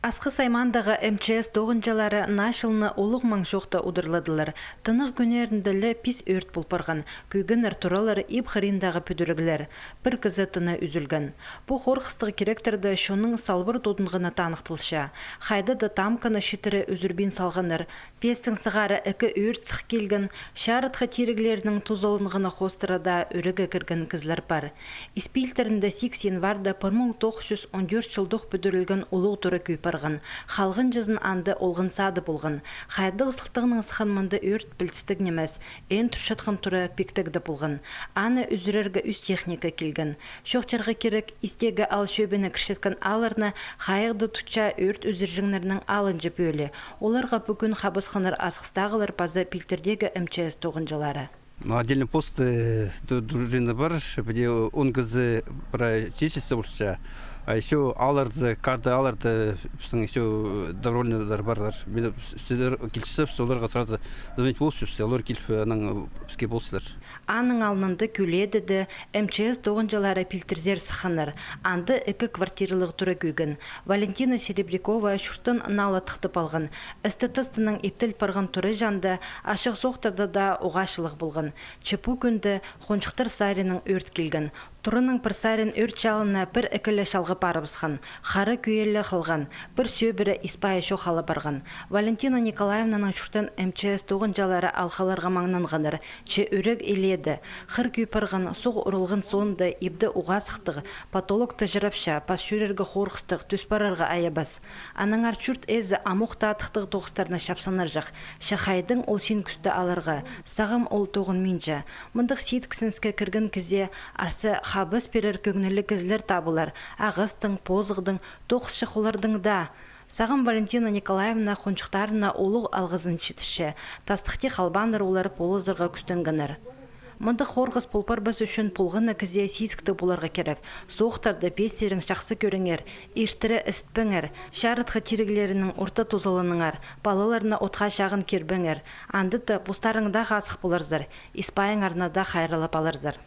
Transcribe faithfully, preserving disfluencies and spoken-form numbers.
Асхыс аймаандағы М Ч С тоғынҷылары наа чылны улуғ маң-чоохта удурладылар. Тынағ кӱннерінде ле пис ӧӧрт пол парған: кӧгеннер туралар, иб хыриндағы пӱдіріглер. Пір кізі тыны ӱзӱлген. Пу хорғыстығ киректерде чонның салбыр тудынғаны таныхталча. Хайда-да тамканы читіре ӱзӱрбин салғаннар. Пиестең сығара ікі ӧӧрт сых килген. Чарытхы тиріглерінің тузаланғаны хоостыра даа ӱреге кірген кізілер пар. Ис пилтірінде сигіс январьда пір муң тоғыс чӱс он тӧрт чылдох пӱдірілген улуғ тура кӧй парған. Халғанҷызын анда олған сады полған. Хайдағ сылтағнаң сыххан мында ӧӧрт пілдістіг нимес. Эн турчатхан тура пиктіг дее полған. Аны ӱзӱрерге ӱс техника килген. Чоохтирға кирек, истегі аал чӧбіне кірчеткен аалларны хайығда тутча ӧӧрт ӱзӱрҷеңнернің алынҷа пӧлии. Оларға пӱӱн хабысханнар асхыстағылар паза пилтірдегі М Ч С тоғынҷылары. Ну, отдельный пост, э, ду-, дружина пар, піди он кізі прай числится полча. А ещё аалларда, карды аалларда пістің ещё добровольныйлар парлар. Мин сӧлер килче, оларға сразу звонить полчабыс, олар киліп, анаң, э, піске полчалар. Аның алнында кӧлееде дее М Ч С тоғынҷылары пилтірзер сыхханнар. Анда ікі квартиралығ тура кӧйген. Валентина Серебрякова чуртын наа ла тыхтап алған. Істі-тастынаң иптел парған тура чанда ачығ соохтарда даа уғаа чылығ полған. Че пу кӱнде хонҷыхтар саринаң ӧӧрт килген. Тураның пір сарин ӧӧрт чалына пір-ікі ле чалғы парыбысхан. Хара кӧйе ле халған, пір сӧбіре ис пайы чох ала парған. Валентина Николаевнаның чуртын М Ч С тоғынҷылары алғаларға маңнанғаннар. Че ӱрек илееде. Хыр кӧй парған, суғ урылған соонда ибде уғаа сыхтығ, потолок тыҷырапча, пас чӧрерге хорғыстығ, тӱс парарға айабас. Аннаңар чурт ээзі ам ох таа тыхтағ тоғыстарны чапсанарҷых. Че хайдаң ол син кӱсті аларға, сағам ол тоғынминча. Мындағ сидіксініске кірген кізее арса хабас пирер кӧңніліг кізілер табылар, ағастың, позығдаң, тоғысчых олардаң даа. Сағам Валентина Николаевна хонҷыхтарына улуғ алғызын читірче. Тастыхти халбааннар олар полызарға кӱстенгеннер. Мындағ хорғыс пол парбас ӱчӱн полған на кізее сизіктіг поларға кирек. Соохтарны пиистерің чахсы кӧріңер, иртіре істпеңер, чарытхы тиріглерінең орта тузаланыңар, палаларны отха чағын кирбеңер. Анда даа постарың даа хазых поларзар, ис пайыңарны даа хайраллап аларзар.